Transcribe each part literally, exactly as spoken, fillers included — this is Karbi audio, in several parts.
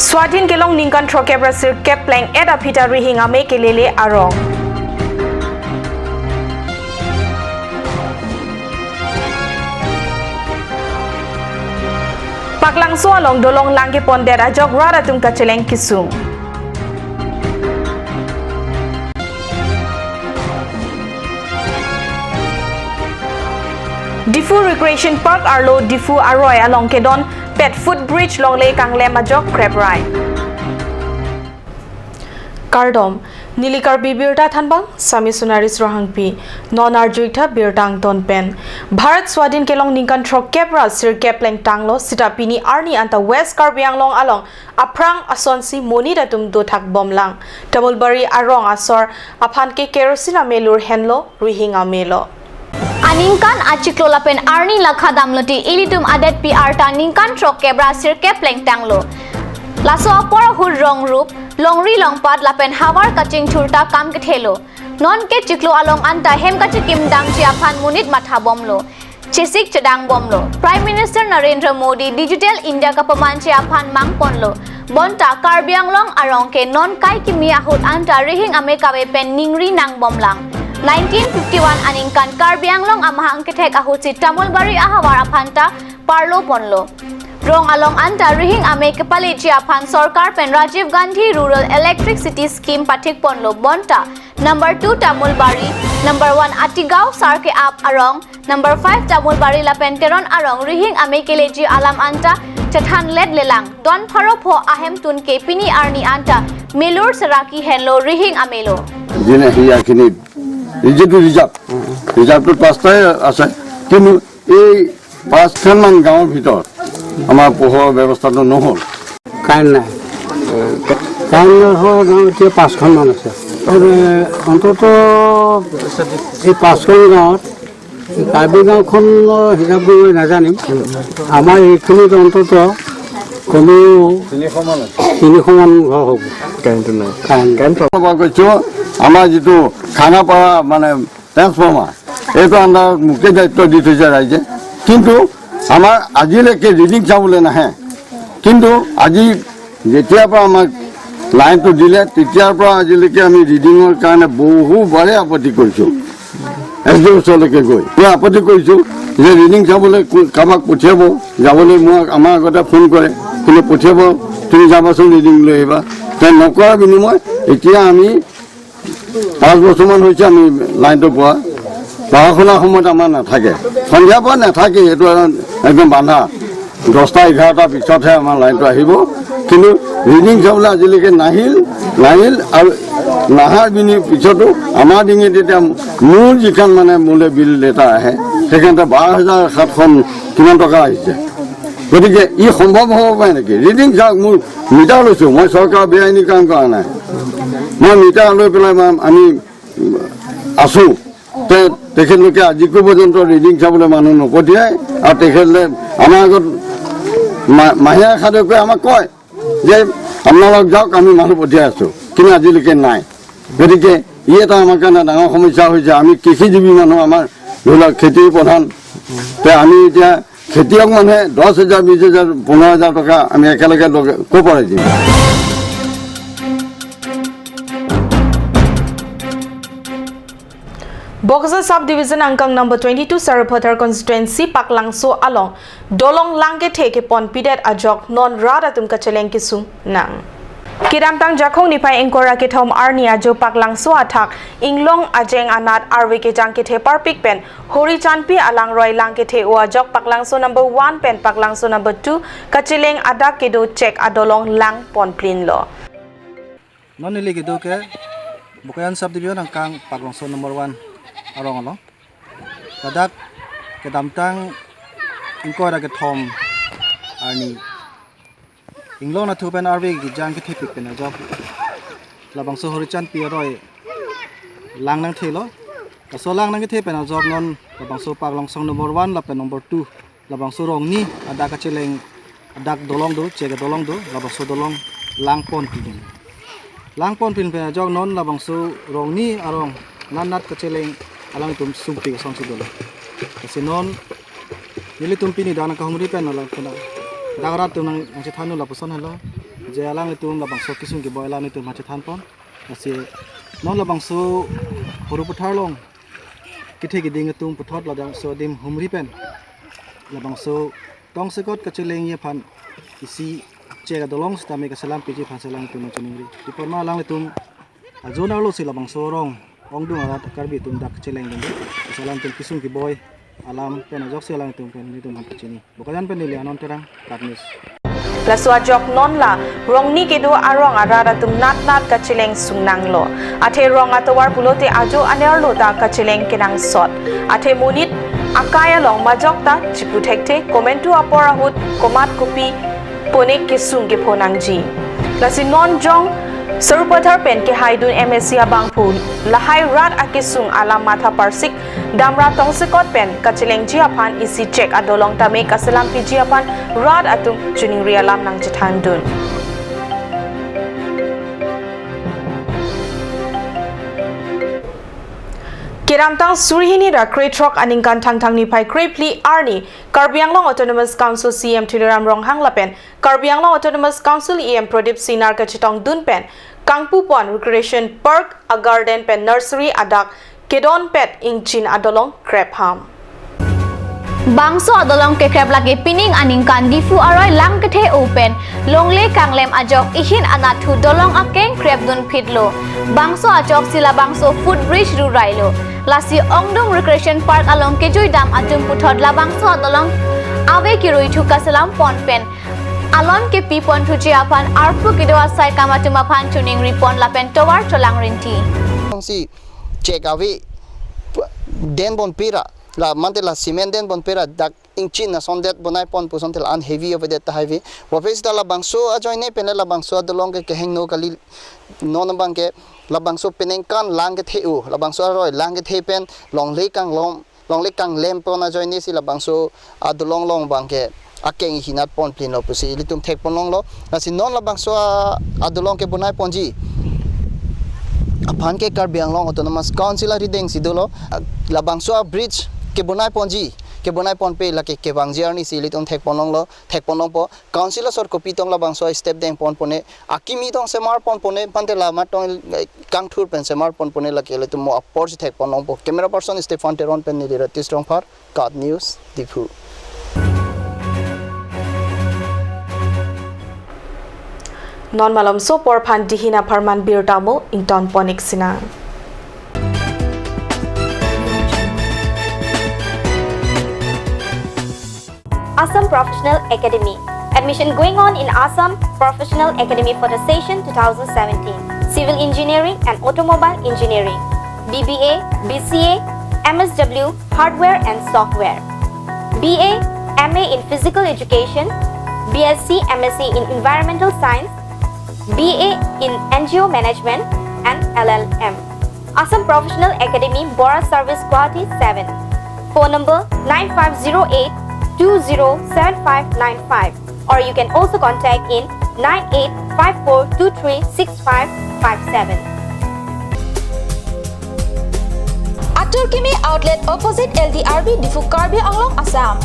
Swadhin kelong ningkan throkkep ra sirkep pleng et aphi ta rihing ame kelele arong. Paklangso along dolong lang kepondet ajok rat atum kacheleng kesung. Diphu Recreation Park arlo Diphu aroi along kedon pet footbridge longle kanglem ajok kreprai. Kardom, neli Karbi Birta thanbang, Sami Sunari Srohangpi, non arjuitha birta angton pen. Bharat Swadhin kelong ningkan throkkep ra sirkep pleng tanglo seta pini arni anta West Karbi Anglong along aphrang asonsi monit atum dothak bomlang. Tamulbari arong asor aphan ke kerosene ame lur henlo, rihing amelo. Aningkan achiklo lapen arni lakha damlote ilitum adetpi arta ningkan throkkep ra sirkep pleng tanglo. Laso apor ahut rong rup, longri longpat lapen havar kachingthur ta kam kethelo. Non ke chiklo along anta hem kachikim dangji aphan monit matha bomlo, chesik chedang bomlo. Prime Minister Narendra Modi Digital India kapamanji aphan mangponlo. Bonta Karbi Anglong arong ke non kai kimi ahut anta rihing ame kave pen ningri nang bomlang. Nineteen fifty-one aningkan Karbi Anglong amahang kethek ahutsi Tamulbari ahavar aphan ta parlo ponlo. Rong along anta rihing ame kepaleji aphan sorkar pen Rajiv Gandhi Rural Electricity Scheme pathik ponlo. Bonta number two Tamulbari, number one Atigao Sarke Ap arong, number five Tamulbari lapen Teron arong rihing ame keleji alam anta chethan let lelang. Don pharo pho ahemtun ke pini arni anta melur seraki henlo, rihing amelo. Jine hiya kini, এই যিটো ৰিজাৰ্ভ, ৰিজাৰ্ভটোত পাঁচটাই আছে, কিন্তু এই পাঁচখনমান গাঁৱৰ ভিতৰত আমাৰ পোহৰৰ ব্যৱস্থাটো নহ'ল। কাৰেণ্ট নাই। কাৰেণ্ট নোহোৱা গাঁও এতিয়া পাঁচখনমান আছে। আৰু অন্ততঃ এই পাঁচখন গাঁৱত, কাৰ্বি গাঁওখনৰ হিচাপ মই নাজানিম, আমাৰ এইখিনিত অন্ততঃ কমেও তিনিশমান ঘৰ হ'ব। কাৰেণ্টটো নাই। কাৰেণ্ট। Current problem. মই কৈছোঁ, আমাৰ যিটো খানাপাৰা মানে ট্ৰেন্সফৰ্মাৰ, এইটো আণ্ডাৰত মোকে দায়িত্ব দি থৈছে ৰাইজে, কিন্তু আমাৰ আজিলৈকে ৰিডিং চাবলৈ নাহে। কিন্তু আজি যেতিয়াৰ পৰা আমাক লাইনটো দিলে, তেতিয়াৰ পৰা আজিলৈকে আমি ৰিডিঙৰ কাৰণে বহুবাৰে আপত্তি কৰিছোঁ। এছ ডি অ'ৰ ওচৰলৈকে গৈ মই আপত্তি কৰিছোঁ যে ৰিডিং চাবলৈ কো-, কাৰোবাক পঠিয়াব, যাবলৈ মই, আমাৰ আগতে ফোন কৰে, কিন্তু পঠিয়াব, তুমি যাবাচোন ৰিডিং লৈ আহিবা। তে নকৰাৰ বিনিময় এতিয়া আমি পাঁচ বছৰমান হৈছে আমি লাইনটো পোৱা। পঢ়া শুনাৰ সময়ত আমাৰ নাথাকে, সন্ধিয়াৰ পৰা নাথাকে, এইটো একদম বান্ধা। দহটা এঘাৰটা পিছতহে আমাৰ লাইনটো আহিব। কিন্তু ৰিডিং চাবলৈ আজিলৈকে নাহিল, নাহিল আৰু নাহাৰ বিনি পিছতো আমাৰ ডিঙিত এতিয়া মোৰ যিখন মানে মোলে বিল এটা আহে, সেইখনতে বাৰ হাজাৰ সাতশ কিমান টকা আহিছে। গতিকে ই সম্ভৱ হ'ব পাৰে নেকি? ৰিডিং চাওক, মোৰ মিটাৰ লৈছোঁ, মই চৰকাৰৰ বেআইনী কাম কৰা নাই। মই মিটাৰ লৈ পেলাই মই, আমি আছোঁ। তে-, তেখেতলোকে আজিকো পৰ্যন্ত ৰিডিং চাবলৈ মানুহ নপঠিয়ায়। আৰু তেখেতলোকে আমাৰ আগত মা-, মাহে এষাৰকৈ আমাক কয় যে আপোনালোক যাওক, আমি মানুহ পঠিয়াই আছোঁ, কিন্তু আজিলৈকে নাই। গতিকে ই এটা আমাৰ কাৰণে ডাঙৰ সমস্যা হৈছে। আমি কৃষিজীৱি মানুহ, আমাৰ ধৰি লওক খেতি প্ৰধান। তে আমি এতিয়া খেতিয়ক মানুহে দহ হাজাৰ, বিশ হাজাৰ, পোন্ধৰ হাজাৰ টকা আমি একেলগে লগে ক'ৰ পৰা দিম? Bokasa Sub Division angkang number twenty-two Sarupathar constituency Paklangso along dolong lang kethe keponpidet ajok non rat atum kacheleng kesung nang. Kedamtang Jakhong niphai ingkoi ra kethom arni ajo Paklangso athak Inglong ajeng anat arve kejang kethe parpik pen Hori Chanpi alangroi lang kethe-o ajok Paklangso number one pen Paklangso number two kacheleng adak kedo chek adolong lang ponplinlo. Non neli kedo ke Bokajan Sub Division angkang Paklangso number one arong along. Ladak kedamtang ingkoi ra kethom arni Inglong anatthu pen arve kejang kethepik pen ajok labangso Hori Chanpi aroi lang nangthelo. Laso lang nangkethe pen ajok non labangso Paklangso number one lapen number two, labangso rong ni adak kacheleng adak dolong do, chek adolong do, labangso dolong lang ponpin. Lang ponpin pen ajok non labangso rong ni arong nat nat kacheleng alangtum sungpik asonsi dolo. Lasi non nelitum pini dak nangkahumri pen alang kena dak rat atum nang, nangchethanlo lapuson helo. Je alanglitum labangso kesung keboi alanglitum aphan chethanpon. Lasi non labangso Horo Pathar along kethe keding atum puthot labangso adim humri pen labangso tongsekot kachelengji aphan isi chek adolong sitame kaselam piji aphan si alanglitum chiningri. Pi apot ma alanglitum ajon arlo si labangso rong ongdung arat Karbi atum dak chelengdun. Si alanglitum kesung keboi alam pen ajoksi alanglitum pen nelitum aphan pachini. Bokajan pen neli Anon Terang, KAT News. Laso ajok non la rongni kedo arong arat atum natnat kacheleng sungnanglo. Athe rong atovar pulote ajo anerlo ta kacheleng kenangsot. Athe monit akai along majok ta chipu thekthe, komantu apor ahut komat kopi pone kesung kepho nangji. Lasi non jong Sarupathar pen kehaidun M A C abangphu lahai rat akesung alam matha parsik damra tongsekot pen kachelengji aphan isi chek adolong tame kaselam piji aphan rat atum chiningri alam nangchethandun. Kedamtang suri hini ra krethrok aningkan Thangthang niphai krephli arni Karbi Anglong Autonomous Council C E M Tuliram Ronghang lapen Karbi Anglong Autonomous Council E M Pradip Singnar kachetongdun pen kangpupon Recreation Park, a garden pen nursery adak kedonpet ingchin adolong krepham. Bangso adolong kekrep lake pining aningkan Diphu aroi lang kethe-o pen longle kanglem ajok ihin anatthu dolong akeng krepdun phitlo. Bangso ajoksi labangso footbridge rurailo. Lasi ongdung Recreation Park along kejuidam atum puthot labangso adolong ave keruithu kaselam pon pen alon kepi pon thuji aphan arpu kedo asai kam atum aphan chiningripon lapen tovar cholang rinti. Jongsi chek ave p-, den bon pera, la mate la cement den bon pera, dak ingchin asondet bonai pon pu asonte la an heavy ave det tahai ave. Wapes ta labangso ajoine pen labangso adolong ke kehingno kali, non abangke labangso peningkan lang kethe-o, labangso aroi lang kethe pen longle kanglom, longle kanglem pon ajoine si labangso adolong along abangke akeng ihin at pon plinlo pusi ilitum thekpon longlo. Lasi non labangso a-, adolong kebonai ponji aphan ke Karbi Anglong Autonomous Council arideng si dolo. Labangso a-bridge kebonai ponji, kebonai ponpe lake kevangji arni si ilitum thekpon longlo, thekpon longpo. Council asor kopi tong labangso a-step deng pon pone, akimi tong semar pon pone, mate la amat tong, eh, kangthur pen semar pon pone lake ilitum mo apor si thekpon longpo. Camera person Stephen Teron pen neli Ratish Rongphar, KAT News, Diphu. Non malomso apor aphan dihin apharman birta mo ingtonpon ik sinang. Assam Professional Academy. Admission going on in Assam Professional Academy for the session two thousand seventeen. Civil Engineering and Automobile Engineering, B B A, B C A, M S W, Hardware and Software, B A, M A in Physical Education, B S C, M S C in Environmental Science, B A in N G O Management and L L M. Assam Professional Academy, Bora Service, Guwahati seven. Phone number nine five zero eight two zero seven five nine five, or you can also contact in nine eight five four two three six five five seven. Atur Kimi Outlet, opposite L D R B, Diphu, Karbi Anglong, Assam.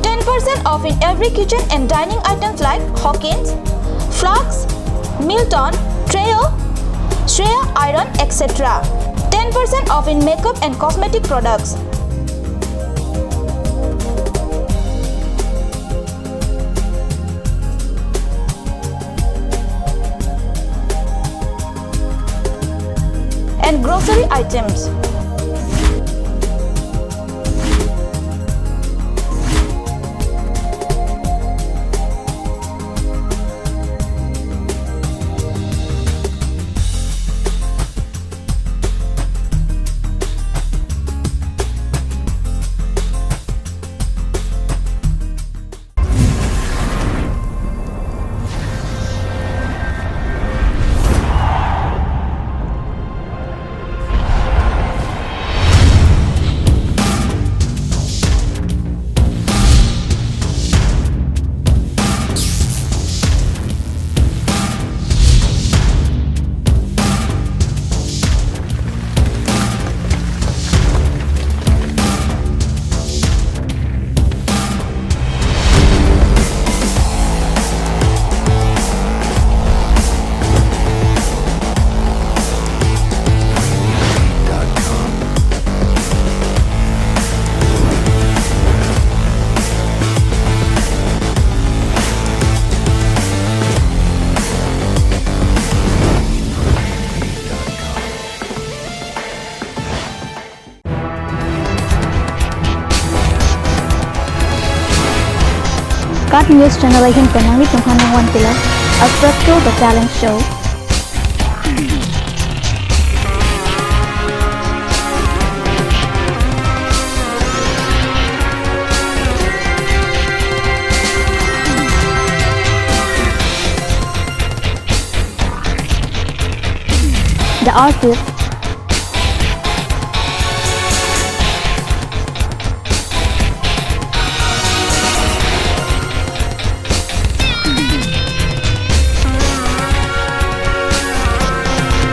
Ten percent off in every kitchen and dining items like Hawkins, flasks, Milton, Treo, Shreya iron, et cetera. Ten percent off in makeup and cosmetic products. And grocery items. Gujarat News Channel ahin pen nanglitum aphan nangvan pilo Astro Show, the talent show. The artist.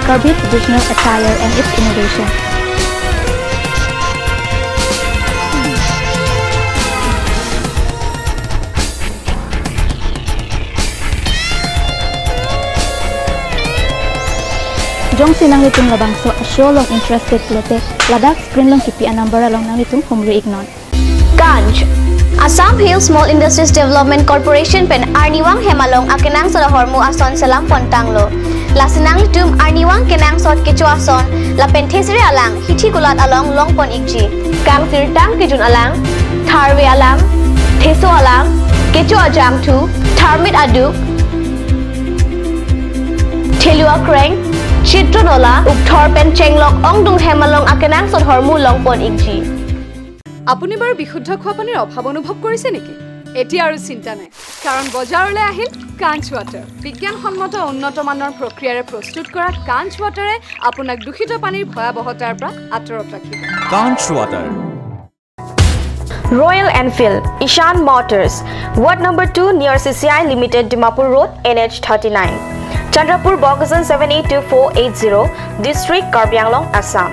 Karbi traditional attire and its innovation. Jongsi nanglitum labangso a-show along interested pulote, ladak screen along kipi a-number along nanglitum humri iknon. Kanch, Assam Hill Small Industries Development Corporation pen arnivang hem along akenangsot ahormu ason selam pon tanglo. Lasi nanglitum arnivang kenangsot kecho ason lapen thesere alang hithi kulat along longpon ikji. Kangsirtang kejun alang, tharve alang, theso alang, kecho ajangthu, tharmit aduk, thelu akreng, chitro nola, ukthor pen chenglok ongdung hem along akenangsot hormu longpon ikji. আপুনি বাৰু বিশুদ্ধ খোৱা পানীৰ অভাৱ অনুভৱ কৰিছে নেকি? এতিয়া আৰু চিন্তা নাই, কাৰণ বজাৰলৈ আহিল কাঞ্চ ৱাটাৰ। বিজ্ঞানসন্মত উন্নত মানৰ প্ৰক্ৰিয়াৰে প্ৰস্তুত কৰা কাঞ্চ ৱাটাৰে আপোনাক দূষিত পানীৰ ভয়াৱহতাৰ পৰা আঁতৰত ৰাখিব। Kanch Water. Royal Enfield, Ishan Motors, Ward number two near C C I Limited, Dimapur Road, N H thirty-nine, Chandrapur, Bokajan seven eight two four eight zero, District, Karbi Anglong, Assam.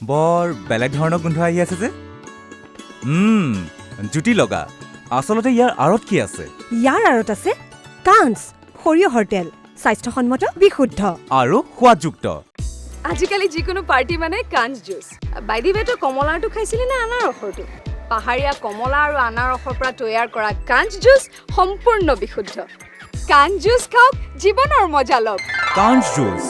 বৰ বেলেগ ধৰণৰ গোন্ধ আহি আছে যে। উম, জুতি লগা। আচলতে ইয়াৰ আঁৰত কি আছে? ইয়াৰ আঁৰত আছে কাঞ্চ, সৰিয়হৰ তেল, স্বাস্থ্যসন্মত, বিশুদ্ধ আৰু সোৱাদযুক্ত। আজিকালি যিকোনো পাৰ্টি মানে কাঞ্চ জুচ। বাই দি ৱে, তই কমলাৰটো খাইছিলি নে আনাৰসৰটো? পাহাৰীয়া কমলা আৰু আনাৰসৰ পৰা তৈয়াৰ কৰা কাঞ্চ জুচ সম্পূৰ্ণ বিশুদ্ধ। কাঞ্চ জুচ খাওক, জীৱনৰ মজা লওক। কাঞ্চ juice.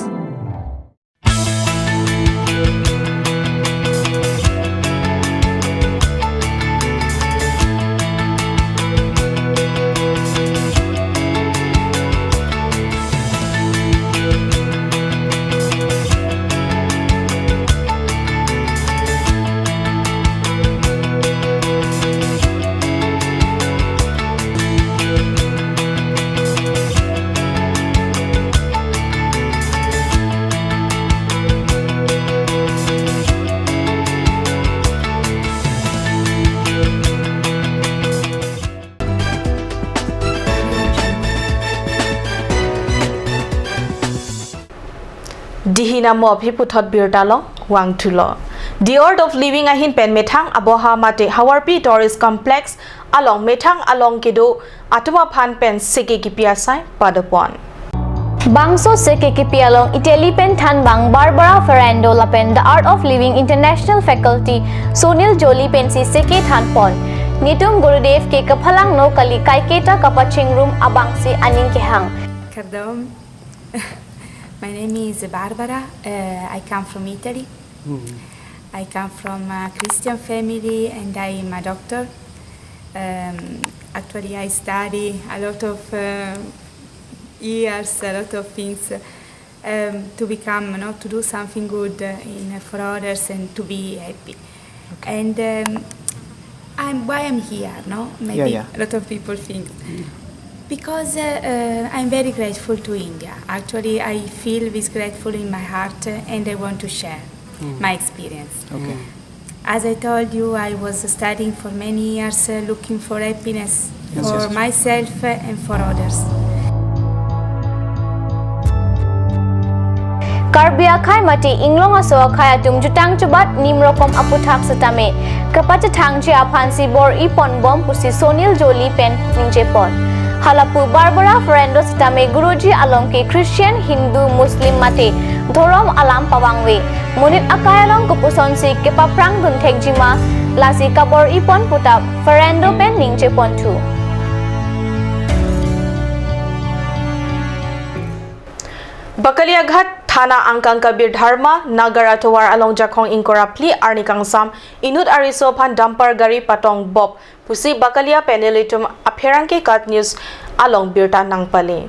Dihina mo aphi puthot birta along vangthulo. The Art of Living ahin pen methang aboha mate Havarpi Tourist Complex along methang along kedo atum aphan pen seke kipi asai padopon. Bangso seke kipi along Italy pen thanbang Barbara Ferrando lapen The Art of Living International Faculty Sunil Jolly pensi seke thanpon. Netum Gurudev ke kaphalangno kali kaiketa kapachingrum abangsi aning kehang. Kardom. My name is Barbara. Uh, I come from Italy. I come from a Christian family and I am a doctor. Um, actually, I study a lot of uh, years, a lot of things um, to become, you know, to do something good uh, in for others and to be happy. And um, I'm why I'm here, no? Maybe yeah, yeah. A lot of people think. Because uh, uh, I'm very grateful to India. Actually, I feel this grateful in my heart uh, and I want to share my experience. Okay. As I told you, I was studying for many years, uh, looking for happiness yes, for yes. myself uh, and for others. Karbi akhei mate inglong aso akhei atum jutang chubat nim rokom aputhak setame kepachethangji aphansi bor-i ponbom pusi Sonil Joli pen ningjepon. Halapu Barbara Ferrando setame Guruji along ke Christian, Hindu, Muslim mate dhorom alam pavangve. Monit akhei along kopusonsi kepaphrang dunthekji ma lasi kabor-i pon puta Ferrando pen ningjeponthu. Bakaliaghat thana angkang Kabir Dharma Nagar atovar along Jakhong ingkoi ra phli arni kangsam inut ariso aphan dumper gari patongbom pusi Bakalia pen nelitum apherangke KAT News along birta nangpale.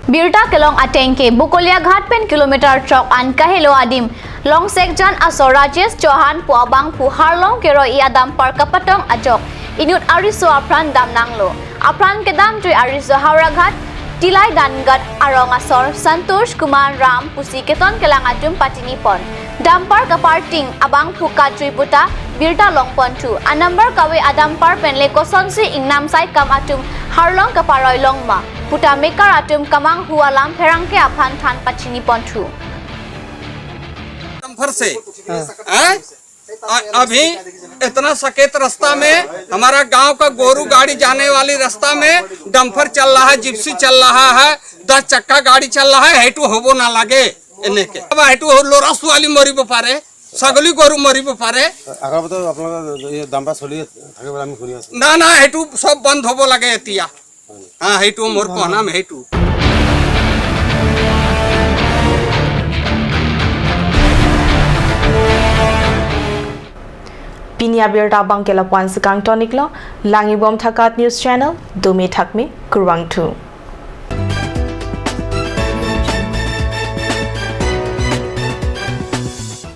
Birta kelong ateng ke Bakaliaghat pen kilometer throk an kahelo adim Longsekjan asor Rajesh Chauhan pu abangphu harlong keroi a-dumper kapatong ajok inut ariso apran damnanglo. Apran kedamtui ariso Howraghat Tilai Dangat arong asor Santosh Kumar Ram pusi keton kelang atum patinipon. Dumper kaparting abangphu katui puta birta longponthu. A-number kave a-dumper penle kosonsi ingnam saikam atum harlong kaparoi long ma puta mekar atum kamanghu alam pherangke aphan than pachiniponthu. Dumper से हैं? अ- अभी इतना सकेत रास्ता में हमारा गांव का गोरू गाड़ी जाने वाली रास्ता में डंपर चल रहा है, जिप्सी चल रहा है, दस चक्का गाड़ी चल रहा है, हेटू होबो ना लगे इन्हें के। अब हेटू हो लोरासु वाली मरी बपारे, सगली गोरू मरी बपारे। আগৰ বছৰ আপোনালোকৰ এই দাম্পাৰ চলি থাকে বুলি আমি শুনি আছোঁ। না না, হেটু সব বন্ধ হব লাগে এতিয়া। হ্যাঁ, হেটু মোর কহনাম হেটু। Pini abirta abangke lapu-an si kangtoniklo, langibomtha KAT News Channel, dome thakme, kurvangthu.